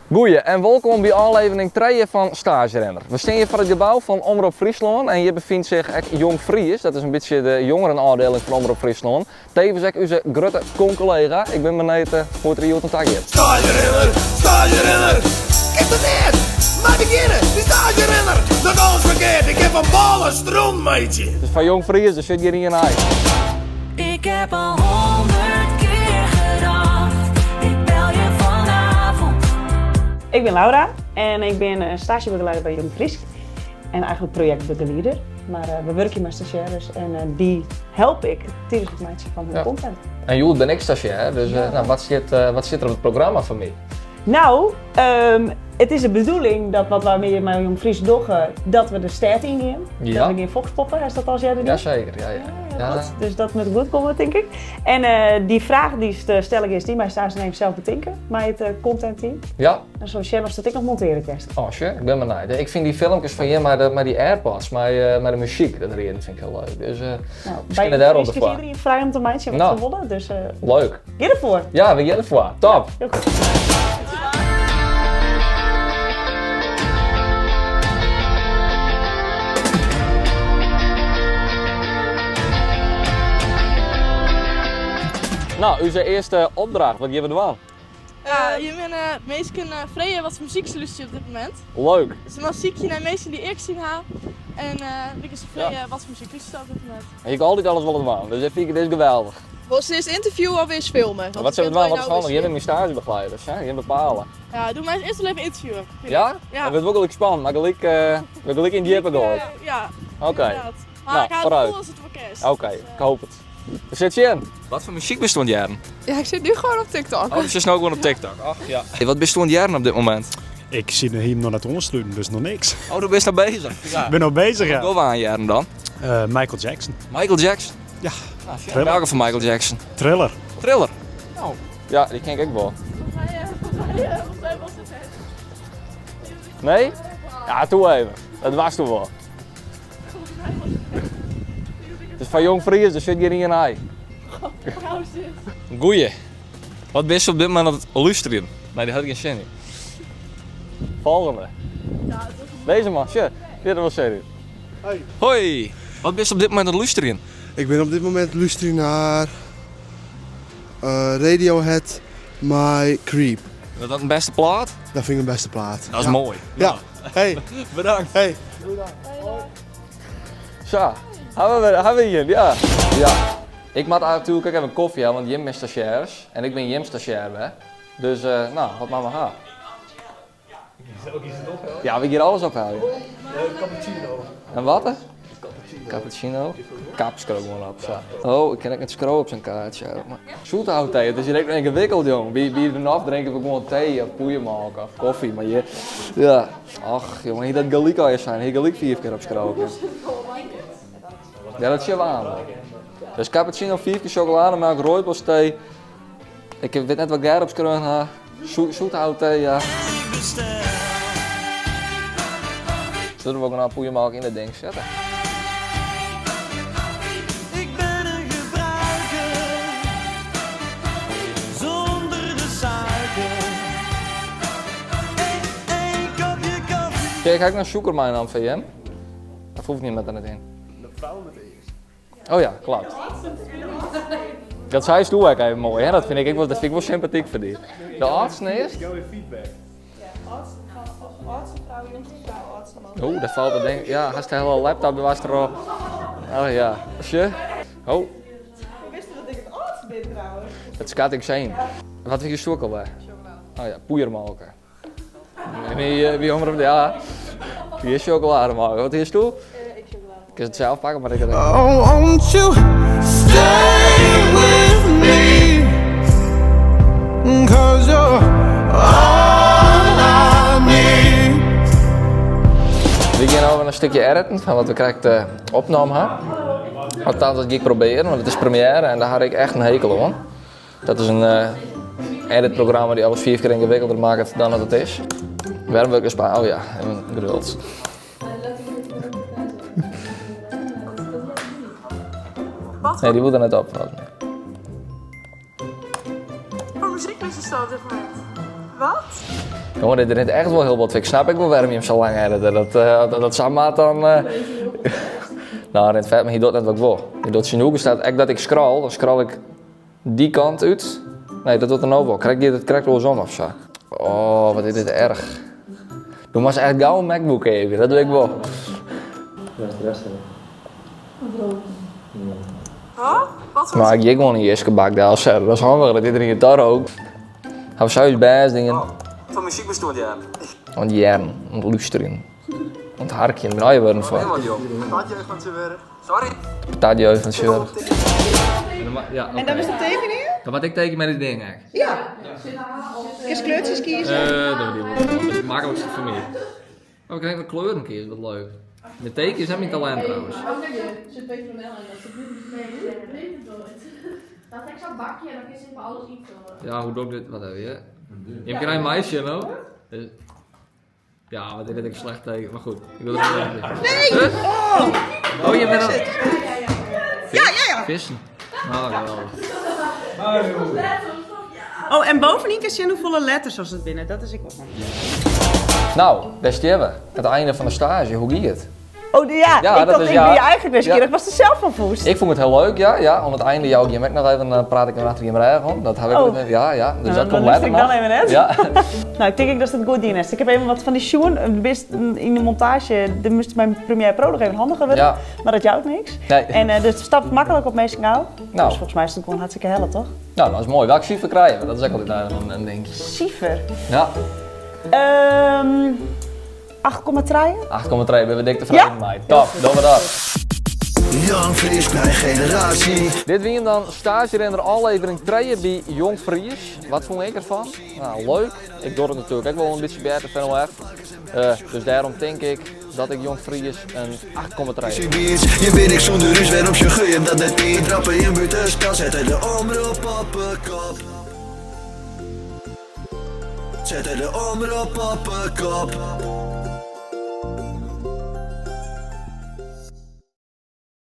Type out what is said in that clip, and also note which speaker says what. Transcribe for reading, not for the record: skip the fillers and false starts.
Speaker 1: Goeie en wolkom by ôflevering 3 fan Stagerenner. We stean hjir foar it gebou fan Omrop Fryslân en hjir befynt sich ek Jong Fries, dat is in bytsje de jongerenôfdieling fan Omrop Fryslân. Tevens ek ús grutte konkollega. Ik bin benijd hoe't it der hjoed oan ta giet.
Speaker 2: Stagerenner, stagerenner, kin it net? Mei begjinne, dy stagerenner, dat alles ferkeard, ik kin fan bôle stront meitsje.
Speaker 1: Dus foar Jong Fries, der sit gjin ien ei.
Speaker 3: Ik heb al 100 keer gedacht, ik bel je vanavond.
Speaker 4: Ik bin Laura en ik bin stagebegeleider by Jong Frysk en eigentlik projektbegelieder. Mar we wurkje mei stazjêres en dy help ik tidens it meitsjen fan hun content.
Speaker 1: En hjoed bin ik stazjêr, dus nou, wat stiet, wat stiet der op it programma foar my?
Speaker 4: Nou, it is de bedoeling dat wat wy mear mei Jong Frysk dogge, dat we de stêd yngean.
Speaker 1: Ja.
Speaker 4: Dat we gean voxpoppen, hast dat al earder dien?
Speaker 1: Jaseker, ja, ja.
Speaker 4: Ja, goed. Dus dat moat goed komme, tink ik. En dy fraach dy'tst stelle giest, dy meist aanst even sels betinke mei it contentteam.
Speaker 1: Ja.
Speaker 4: Dan sille we sjen oftst it ek noch montearje kinst.
Speaker 1: Oh, sjoch, ik bin benijd. Ik fyn dy filmkes fan jim mei dy AirPods, mei de muzyk, dat rieden fyn ik hiel leuk. Dus
Speaker 4: Nou,
Speaker 1: miskien
Speaker 4: by
Speaker 1: dêr op
Speaker 4: Frysk
Speaker 1: de
Speaker 4: is
Speaker 1: foar.
Speaker 4: iedereen frij om te meitsjen wat
Speaker 1: Nou.
Speaker 4: se wolle, dus
Speaker 1: Leuk.
Speaker 4: gean derfoar.
Speaker 1: Ja, we gean derfoar. Top.
Speaker 4: Ja, hiel goed.
Speaker 1: Nou, ús earste opdracht, wat gean we dwaan?
Speaker 5: Ja, je binne minsken freegje wat foar muzyk se lústerje op dit momint.
Speaker 1: Leuk.
Speaker 5: Dus dan sykje nei minsken dy't ek syn ha. En dan kinst se freegje wat foar muzyk lústerje op dit momint.
Speaker 1: En je kan altyd alles wol dwaan, dus dat fyn ik dit is geweldich.
Speaker 5: Wolst earst ynterviewe of earst filme?
Speaker 1: Wat sille we dwaan? Wat is handich? Jim binne myn stagebegeleider, hè? Jim bepale.
Speaker 5: Ja, doe my earst wol even ynterviewe.
Speaker 1: Ja?
Speaker 5: Ja.
Speaker 1: Dat wurdt wol gelyk spannend, mar gelyk, wurdt gelyk yn djippe goaid.
Speaker 5: Ja.
Speaker 1: Oké.
Speaker 5: Mar
Speaker 1: Nou,
Speaker 5: ik ha it
Speaker 1: vooruit.
Speaker 5: gefoel dat it wol kinst.
Speaker 1: Oké, ik hoop it. We sit sjen. Wat foar muzyk bist oan it hearren?
Speaker 6: Ja, ik sit nu gewoon op TikTok.
Speaker 1: Oh, do sitst no gewoan op TikTok. Ach ja. Hey, wat bist oan it hearren op dit momint?
Speaker 7: Ik sit him noch net oansluten, dus noch niks.
Speaker 1: Oh, do bist al bezich?
Speaker 7: Ik bin al bezich, ja.
Speaker 1: Wat we oan hearren dan?
Speaker 7: Michael Jackson.
Speaker 1: Michael Jackson?
Speaker 7: Ja.
Speaker 1: Nou, sjen. Welke fan Michael Jackson?
Speaker 7: Thriller.
Speaker 1: Thriller? Oh. Ja, dy ken ik ek wol.
Speaker 5: Volgens mij was het het.
Speaker 1: Nee? Ja, toe even. Dat was toen wol. Het is fan Jong Fries, der sit gjin ien ei. Goeie. Wat bist op dit momint oan it lústerjen? Nee, dy hat gjin sin yn. Folgjende. Deze man, sjoch. Dit is wol serieus.
Speaker 8: Hoi.
Speaker 1: Hoi. Wat bist op dit momint oan it lústerjen?
Speaker 8: Ik bin op dit momint lústerjen nei Radiohead mei Creep.
Speaker 1: Is dat in bêste plaat?
Speaker 8: Dat fyn ik in bêste plaat.
Speaker 1: Dat is moai.
Speaker 8: Ja. Hey.
Speaker 1: Bedankt.
Speaker 8: Hey.
Speaker 1: Sa, ha we, ha we ien, ja. Ja. Ik moat natuerlik ek even kofje ha, want jim binne stazjêres en ik bin jim stazjêr wer. Dus, no, wat moatte we ha? Ja, we gean alles opheljen.
Speaker 8: Cappuccino.
Speaker 1: En wat? Cappuccino. Kap skriuw gewoan op, sa. Oh, ik kin ek net skriuwe op sa'n kaartsje. Zoethout thee, it is hjir ek yngewikkeld, jong. By, by de NOF drinke we gewoan tee of poeiermolke of kofje, mar hjir, ja. Och, jonge, hie dat gelyk al sein, hie gelyk fiif kear opskreaun. Ja, dat sjogge we oan. Dus cappuccino, fiif kear sjokolademelk, rooibos-tee. Ik wit net wat ik dêr opskreaun ha. Zoethout-tee, ja. Zullen we ook een poeiermelk yn dat ding sette?
Speaker 3: Ik ben een gebruiker zonder de suiker. Eén kopje koffie.
Speaker 1: Kijk, ha ik noch sûker meinaam foar jim? Dat hoecht net der net yn.
Speaker 8: De frou met earst.
Speaker 1: Oh ja, klopt. Dat seist do ek even moai, hè? Dat fyn ik ek wol, dat fyn ik wol sympatyk foar dy. De âldsten earst?
Speaker 8: Jou even feedback.
Speaker 5: Âldste frou, jongste frou, âldste man.
Speaker 1: Oeh, dat falt het ding. Ja, hast de hele laptop der was erop. Oh ja. Sjoch. Oh.
Speaker 5: Hoe wist dat ik it âldste bin trouwens?
Speaker 1: Dat skat ik sein. Wat wie je soek alwer? Oh ja, poeiermolke. Wie, wie omrop, ja. Wie is chocolademelk? Wat is toe?
Speaker 5: Ik chocolade.
Speaker 1: Ik kan it sels pakke, mar ik
Speaker 2: Oh, won't you stay with me? Cause you're all I need.
Speaker 1: We gean no in stikje editen fan wat we krekt opnommen ha. Althans, dat gean ik probearjen, want it is première en dêr ha ik echt in hekel oan. Dat is in editprogramma dy't alles fiif kear yngewikkelder makket dan dat it is. Wêrom wurd ik spa? Oh ja, even geduld. Nee, dy wol der net op.
Speaker 5: Foar muzyk lústerst op dit momint? Wat?
Speaker 1: Jonge, dit rint echt wol hiel bot. Ik snap ek wol wêrom je him sa lang edite. Dat, eh, dat sa moat dan. Eh, nou, rint fet, mar hy docht net wat ik wol. Hy docht syn hoeken staat ek dat ik scroll, dan scroll ik dy kant út. Nee, dat docht er no wol. Krekt giet it krekt oarsom of sa. Oh, wat is dit erch. Do moatst echt gau in MacBook keapje, dat doe ik wol. Maar ik gean gewoan in jiskebak delsetten. Dat is handich, dat iedereen it rookt. Hawwe we sa ús bêst dien.
Speaker 9: Foar muzyk bist oan it hearren.
Speaker 1: Oan it hearren, oan it lústerjen, oan it harkjen, bin allegear wurden foar.
Speaker 9: Patatjeugd fan tsjintwurdich. Sorry.
Speaker 1: Patatjeugd fan tsjintwurdich. Ja,
Speaker 4: En dan is het tekenjen?
Speaker 1: Dan moat ik tekenje mei dit ding ek.
Speaker 4: Ja. Kinst kleurtsjes kieze?
Speaker 1: Dat die wol. Dat is it maklikste foar my. Oh, ik kan ek wat kleuren kieze, wat leuk. De teken is net myn talint trouwens.
Speaker 5: Zit petronel in, dat zit nu
Speaker 10: Dat ik zo'n bakje en dan kun je even alles invullen.
Speaker 1: Ja, hoe doe ik dit? Wat heb je? Je hebt geen meisje, no? Dus- Ja, wat dit ik slecht tegen. Maar goed, ik wil er niet
Speaker 4: Nee! Oh!
Speaker 1: Oh, je bent al...
Speaker 4: Ja, ja, ja.
Speaker 1: Vissen. Oh, geweldig.
Speaker 4: Oh, en bovendien kun je zien hoeveel letters als het binnen. Dat is ik wel handig.
Speaker 1: Nou, daar staan we. Het einde van de stage, hoe ging het?
Speaker 4: Oh, ja,
Speaker 1: Ja,
Speaker 4: ik
Speaker 1: dat
Speaker 4: dacht,
Speaker 1: is
Speaker 4: ik
Speaker 1: ja.
Speaker 4: ben je eigenlijk nieuwsgierig.
Speaker 1: Ja.
Speaker 4: Was er zelf van voest?
Speaker 1: Ik vond het heel leuk, ja. ja. Aan het einde jou ik nog even, praat ik hem achter je rug om. Dat heb ik
Speaker 4: Oh.
Speaker 1: ook- ja, ja. Dus
Speaker 4: Nou,
Speaker 1: dat
Speaker 4: dan
Speaker 1: komt
Speaker 4: luister
Speaker 1: later
Speaker 4: ik dan
Speaker 1: nog.
Speaker 4: even net.
Speaker 1: Ja.
Speaker 4: Nou, ik denk ik dat het goed is. Ik heb even wat van die schoen. Best in de montage, de moest mijn Premiere Pro nog even handiger worden.
Speaker 1: Ja.
Speaker 4: Maar dat jouwt niks.
Speaker 1: Nee.
Speaker 4: En dus het stapt makkelijk op meestal nou.
Speaker 1: Nou.
Speaker 4: Dus volgens mij is het gewoon hartstikke helle, toch?
Speaker 1: Nou, dat is mooi. Welk cijfer krijgen we? Dat is ook altijd een dingetje.
Speaker 4: Cijfer.
Speaker 1: Ja,
Speaker 4: 8,3.
Speaker 1: 8,3. Ben we dik tevreden
Speaker 4: Ja.
Speaker 1: mee. Top, doen we dat.
Speaker 2: Jong Fries, mijn generatie.
Speaker 1: Dit wie dan stagerenner aflevering 3 bij Jong Fries. Wat vond ik ervan? Nou, leuk. Ik doe het natuurlijk ook wel een beetje bij de NOF. Dus daarom denk ik dat ik Jong Fries een 8,3 geef.
Speaker 2: Je weet ik zonder ruzie, waarom je geeft dat net niet trappen in buitenspel, zetten de omroep op de kop. Zetten de omroep op de kop.